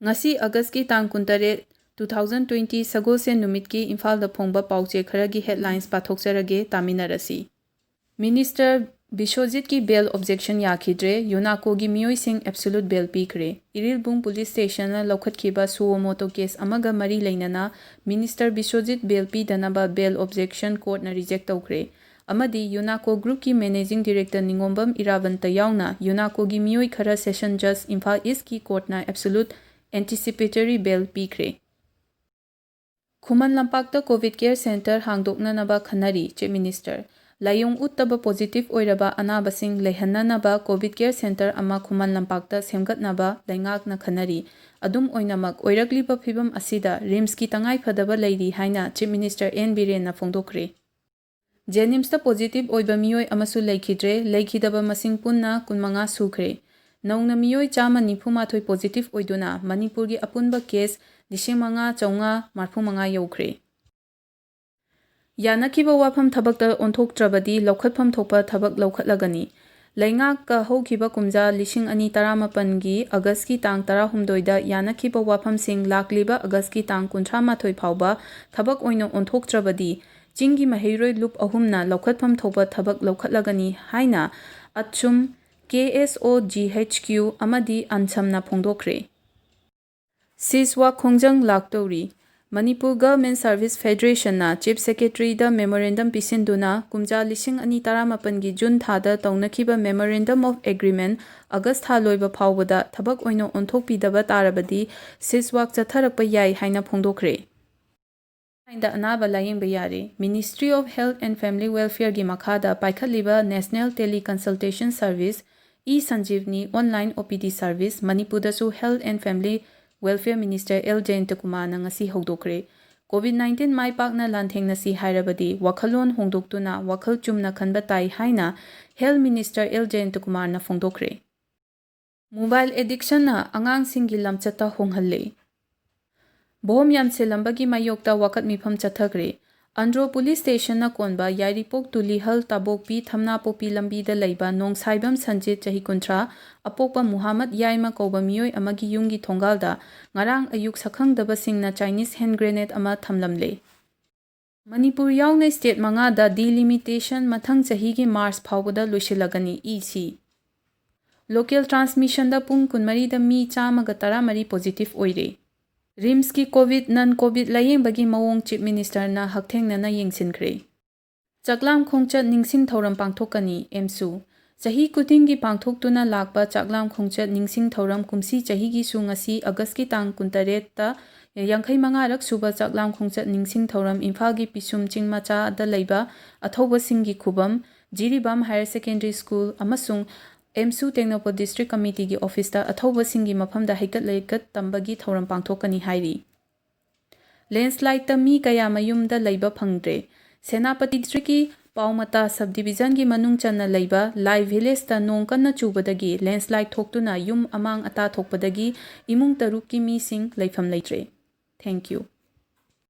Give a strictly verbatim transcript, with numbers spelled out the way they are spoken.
ꯉꯁꯤ Augustꯀꯤ ꯇꯥꯡ ꯀꯨꯟꯇꯔꯦꯠ, two thousand twenty, ꯁꯒꯣꯜꯁꯦꯟ ꯅꯨꯃꯤꯠꯀꯤ ꯏꯝꯐꯥꯜꯗ ꯐꯣꯡꯕ ꯄꯥꯎꯆꯦ ꯈꯔꯒꯤ headlines ꯄꯥꯊꯣꯛꯆꯔꯒꯦ, ꯇꯥꯃꯤꯟꯅꯔꯁꯤ꯫ Minister ꯕꯤꯁ꯭ꯋꯖꯤꯠꯀꯤ bail objection ꯌꯥꯈꯤꯗ꯭ꯔꯦ, UNACOꯒꯤ ꯃꯤꯑꯣꯏꯁꯤꯡ absolute bail ꯄꯤꯈ꯭ꯔꯦ꯫ Irilbung police stationꯅ ꯂꯧꯈꯠꯈꯤꯕ suo motu case ꯑꯃꯒ ꯃꯔꯤ ꯂꯩꯅꯅ Minister Biswajit bail ꯄꯤꯗꯅꯕ bail objection courtꯅ reject ꯇꯧꯈ꯭ꯔꯦ꯫ ꯑꯃꯗꯤ UNACO groupꯀꯤ managing director ꯅꯤꯉꯣꯝꯕꯝ ꯏꯔꯥꯕꯟꯇ ꯌꯥꯎꯅ UNACOꯒꯤ ꯃꯤꯑꯣꯏ ꯈꯔ session judge Imphal Eastꯀꯤ courtꯅ absolute anticipatory bail ꯄꯤꯈ꯭ꯔꯦ꯫ ꯈꯨꯃꯟ ꯂꯝꯄꯥꯛꯇ COVID care center ꯍꯥꯡꯗꯣꯛꯅꯅꯕ ꯈꯟꯅꯔꯤ, Chief Minister꯫ ꯂꯥꯏꯑꯣꯡ ꯎꯠꯇꯕ positive ꯑꯣꯏꯔꯕ ꯑꯅꯥꯕꯁꯤꯡ ꯂꯩꯍꯟꯅꯅꯕ COVID care center ꯑꯃ ꯈꯨꯃꯟ ꯂꯝꯄꯥꯛꯇ ꯁꯦꯝꯒꯠꯅꯕ ꯂꯩꯉꯥꯛꯅ ꯈꯟꯅꯔꯤ꯫ ꯑꯗꯨꯝ ꯑꯣꯏꯅꯃꯛ, ꯑꯣꯏꯔꯛꯂꯤꯕ ꯐꯤꯕꯝ ꯑꯁꯤꯗ RIMSꯀꯤ ꯇꯉꯥꯏꯐꯗꯕ ꯂꯩꯔꯤ ꯍꯥꯏꯅ Chief Minister ꯑꯦꯟ ꯕꯤꯔꯦꯟꯅ ꯐꯣꯡꯗꯣꯛꯈ꯭ꯔꯦ꯫ JNIMSꯇ positive ꯑꯣꯏꯕ ꯃꯤꯑꯣꯏ ꯑꯃꯁꯨ ꯂꯩꯈꯤꯗ꯭ꯔꯦ, ꯂꯩꯈꯤꯗꯕ ꯃꯁꯤꯡ ꯄꯨꯟꯅ ꯀꯨꯟꯃꯉꯥ ꯁꯨꯈ꯭ꯔꯦ꯫ ꯅꯧꯅ ꯃꯤꯑꯣꯏ ꯆꯥꯝꯃ ꯅꯤꯐꯨ ꯃꯥꯊꯣꯏ positive ꯑꯣꯏꯗꯨꯅ ꯃꯅꯤꯄꯨꯔꯒꯤ ꯑꯄꯨꯟꯕ case ꯂꯤꯁꯤꯡ ꯃꯉꯥ ꯆꯥꯝꯃꯉꯥ ꯃꯔꯤꯐꯨ ꯃꯉꯥ ꯌꯧꯈ꯭ꯔꯦ꯫ ꯌꯥꯅꯈꯤꯕ ꯋꯥꯐꯝ ꯊꯕꯛꯇ ꯑꯣꯟꯊꯣꯛꯇ꯭ꯔꯕꯗꯤ ꯂꯧꯈꯠꯐꯝ ꯊꯣꯛꯄ ꯊꯕꯛ ꯂꯧꯈꯠꯂꯒꯅꯤ꯫ ꯂꯩꯉꯥꯛꯀ ꯍꯧꯈꯤꯕ ꯀꯨꯝꯖꯥ ꯂꯤꯁꯤꯡ ꯑꯅꯤ ꯇꯔꯥꯃꯥꯄꯟꯒꯤ Augustꯀꯤ ꯇꯥꯡ ꯇꯔꯥꯍꯨꯝꯗꯣꯏꯗ ꯌꯥꯅꯈꯤꯕ ꯋꯥꯐꯝꯁꯤꯡ ꯂꯥꯛꯂꯤꯕ Augustꯀꯤ ꯇꯥꯡ ꯀꯨꯟꯊ꯭ꯔꯥ ꯃꯥꯊꯣꯏ ꯐꯥꯎꯕ ꯊꯕꯛ ꯑꯣꯏꯅ ꯑꯣꯟꯊꯣꯛꯇ꯭ꯔꯕꯗꯤ ꯆꯤꯡꯒꯤ ꯃꯍꯩꯔꯣꯏ ꯂꯨꯞ ꯑꯍꯨꯝꯅ ꯂꯧꯈꯠꯐꯝ ꯊꯣꯛꯄ ꯊꯕꯛ ꯂꯧꯈꯠꯂꯒꯅꯤ ꯍꯥꯏꯅ ꯑꯠꯁꯨꯝ, KSOGHQ ꯑꯃꯗꯤ ꯑꯟꯁꯝꯅ ꯐꯣꯡꯗꯣꯛꯈ꯭ꯔꯦ꯫ CISWAC ꯈꯣꯡꯖꯪ ꯂꯥꯛꯇꯧꯔꯤ꯫ Manipur Government Service Federationꯅ Chief Secretaryꯗ memorandum ꯄꯤꯁꯤꯟꯗꯨꯅ ꯀꯨꯝꯖꯥ ꯂꯤꯁꯤꯡ ꯑꯅꯤ ꯇꯔꯥꯃꯥꯄꯟꯒꯤ June ꯊꯥꯗ ꯇꯧꯅꯈꯤꯕ Memorandum of Agreement August ꯊꯥ ꯂꯣꯏꯕ ꯐꯥꯎꯕꯗ ꯊꯕꯛ ꯑꯣꯏꯅ ꯑꯣꯟꯊꯣꯛꯄꯤꯗꯕ ꯇꯥꯔꯕꯗꯤ CISWAC ꯆꯠꯊꯔꯛꯄ ꯌꯥꯏ ꯍꯥꯏꯅ ꯐꯣꯡꯗꯣꯛꯈ꯭ꯔꯦ꯫ Onlineꯗ ꯑꯅꯥꯕ ꯂꯥꯌꯦꯡꯕ ꯌꯥꯔꯦ꯫ Ministry of Health and Family Welfareꯒꯤ ꯃꯈꯥꯗ ꯄꯥꯏꯈꯠꯂꯤꯕ National Tele Consultation Service, eSanjeevani online OPD service ꯃꯅꯤꯄꯨꯔꯗꯁꯨ Health and Family Welfare Minister L ꯖꯌꯟꯇꯀꯨꯃꯥꯔꯅ ꯉꯁꯤ ꯍꯧꯗꯣꯛꯈ꯭ꯔꯦ꯫ COVID nineteen ꯃꯥꯏ ꯄꯥꯛꯅ ꯂꯥꯟꯊꯦꯡꯅꯁꯤ ꯍꯥꯏꯔꯕꯗꯤ ꯋꯥꯈꯜꯂꯣꯟ ꯍꯣꯡꯗꯣꯛꯇꯨꯅ ꯋꯥꯈꯜ ꯆꯨꯝꯅ ꯈꯟꯕ ꯇꯥꯏ ꯍꯥꯏꯅ Health Minister ꯑꯦꯜ ꯖꯌꯟꯇꯀꯨꯃꯥꯔꯅ ꯐꯣꯡꯗꯣꯛꯈ꯭ꯔꯦ꯫ Mobile addictionꯅ ꯑꯉꯥꯡꯁꯤꯡꯒꯤ ꯂꯝꯆꯠꯇ ꯍꯣꯡꯍꯜꯂꯦ꯫ ꯕꯣꯝ ꯌꯥꯟꯁꯤꯜꯂꯝꯕꯒꯤ ꯃꯥꯌꯣꯛꯇ ꯋꯥꯀꯠ ꯃꯤꯐꯝ ꯆꯠꯊꯈ꯭ꯔꯦ꯫ ꯑꯟꯗ꯭ꯔꯣ ꯄꯨꯂꯤꯁ ꯁ꯭ꯇꯦꯁꯟꯅ ꯀꯣꯟꯕ ꯌꯥꯏꯔꯤꯄꯣꯛ ꯇꯨꯂꯤꯍꯜ ꯇꯥꯕꯣꯛꯄꯤ ꯊꯝꯅꯥꯄꯣꯛꯄꯤ ꯂꯝꯕꯤꯗ ꯂꯩꯕ ꯅꯣꯡꯁꯥꯏꯕꯝ ꯁꯟꯖꯤꯠ, ꯆꯍꯤ ꯀꯨꯟꯊ꯭ꯔꯥ, ꯑꯄꯣꯛꯄ ꯃꯨꯍꯥꯃꯗ ꯌꯥꯏꯃ ꯀꯧꯕ ꯃꯤꯑꯣꯏ ꯑꯃꯒꯤ ꯌꯨꯝꯒꯤ ꯊꯣꯡꯒꯥꯜꯗ ꯉꯔꯥꯡ ꯑꯌꯨꯛ ꯁꯛꯈꯪꯗꯕꯁꯤꯡꯅ ꯆꯥꯏꯅꯤꯁ ꯍꯦꯟ ꯒ꯭ꯔꯦꯅꯦꯗ ꯑꯃ ꯊꯝꯂꯝꯂꯦ꯫ ꯃꯅꯤꯄꯨꯔ ꯌꯥꯎꯅ ꯁ꯭ꯇꯦꯠ ꯃꯉꯥꯗ ꯗꯤꯂꯤꯃꯤꯇꯦꯁꯟ ꯃꯊꯪ ꯆꯍꯤꯒꯤ ꯃꯥꯔꯆ ꯐꯥꯎꯕꯗ ꯂꯣꯏꯁꯤꯜꯂꯒꯅꯤ, ꯏ ꯁꯤ꯫ ꯂꯣꯀꯦꯜ ꯇ꯭ꯔꯥꯟꯁꯃꯤꯁꯟꯗ ꯄꯨꯡ ꯀꯨꯟꯃꯔꯤꯗ ꯃꯤ ꯆꯥꯝꯃꯒ ꯇꯔꯥꯃꯔꯤ ꯄꯣꯖꯤꯇꯤꯚ ꯑꯣꯏꯔꯦ꯫ ꯔꯤꯝꯁꯀꯤ ꯀꯣꯚꯤꯗ, ꯅꯟ ꯀꯣꯚꯤꯗ ꯂꯥꯌꯦꯡꯕꯒꯤ ꯃꯑꯣꯡ ꯆꯤꯐ ꯃꯤꯅꯤꯁꯇꯔꯅ ꯍꯛꯊꯦꯡꯅꯅ ꯌꯦꯡꯁꯤꯟꯈ꯭ꯔꯦ꯫ ꯆꯥꯛꯂꯥꯝ ꯈꯣꯡꯆꯠ ꯅꯤꯡꯁꯤꯡ ꯊꯧꯔꯝ ꯄꯥꯡꯊꯣꯛꯀꯅꯤ, ꯑꯦꯝꯁꯨ꯫ ꯆꯍꯤ ꯈꯨꯗꯤꯡꯒꯤ ꯄꯥꯡꯊꯣꯛꯇꯨꯅ ꯂꯥꯛꯄ ꯆꯥꯛꯂꯥꯝ ꯈꯣꯡꯆꯠ ꯅꯤꯡꯁꯤꯡ ꯊꯧꯔꯝ ꯀꯨꯝꯁꯤ ꯆꯍꯤꯒꯤꯁꯨ ꯉꯁꯤ ꯑꯒꯁꯀꯤ ꯇꯥꯡ ꯀꯨꯟꯇꯔꯦꯠꯇ ꯌꯥꯡꯈꯩ ꯃꯉꯥꯔꯛ ꯁꯨꯕ ꯆꯥꯛꯂꯥꯝ ꯈꯣꯡꯆꯠ ꯅꯤꯡꯁꯤꯡ ꯊꯧꯔꯝ ꯏꯝꯐꯥꯜꯒꯤ ꯄꯤꯁꯨꯝ ꯆꯤꯡ ꯃꯆꯥꯗ ꯂꯩꯕ ꯑꯊꯧꯕꯁꯤꯡꯒꯤ ꯈꯨꯕꯝ, ꯖꯤꯔꯤꯕꯥꯝ ꯍꯥꯌꯔ ꯁꯦꯀꯦꯟꯗꯔꯤ ꯁ꯭ꯀꯨꯜ ꯑꯃꯁꯨꯡ ꯑꯦꯝꯁꯨ ꯇꯦꯡꯅꯧꯄꯜ ꯗꯤꯁꯇ꯭ꯔꯤꯛ ꯀꯃꯤꯇꯤꯒꯤ ꯑꯣꯐꯤꯁꯇ ꯑꯊꯧꯕꯁꯤꯡꯒꯤ ꯃꯐꯝꯗ ꯍꯩꯀꯠ ꯂꯩꯀꯠ ꯇꯝꯕꯒꯤ ꯊꯧꯔꯝ ꯄꯥꯡꯊꯣꯛꯀꯅꯤ ꯍꯥꯏꯔꯤ꯫ ꯂꯦꯟꯁꯂꯥꯏꯗꯇ ꯃꯤ ꯀꯌꯥ ꯃꯌꯨꯝꯗ ꯂꯩꯕ ꯐꯪꯗ꯭ꯔꯦ꯫ ꯁꯦꯅꯥꯄꯇꯤ ꯗꯤꯁꯇ꯭ꯔꯤꯛꯀꯤ ꯄꯥꯎꯃꯇꯥ ꯁꯕ ꯗꯤꯕꯤꯖꯟꯒꯤ ꯃꯅꯨꯡ ꯆꯟꯅ ꯂꯩꯕ ꯂꯥꯏ ꯚꯤꯂꯦꯖꯇ ꯅꯣꯡ ꯀꯟꯅ ꯆꯨꯕꯗꯒꯤ ꯂꯦꯟꯁꯂꯥꯏꯗ ꯊꯣꯛꯇꯨꯅ ꯌꯨꯝ ꯑꯃꯥꯡ ꯑꯇꯥ ꯊꯣꯛꯄꯗꯒꯤ ꯏꯃꯨꯡ ꯇꯔꯨꯛꯀꯤ ꯃꯤꯁꯤꯡ ꯂꯩꯐꯝ ꯂꯩꯇ꯭ꯔꯦ꯫ Thank you.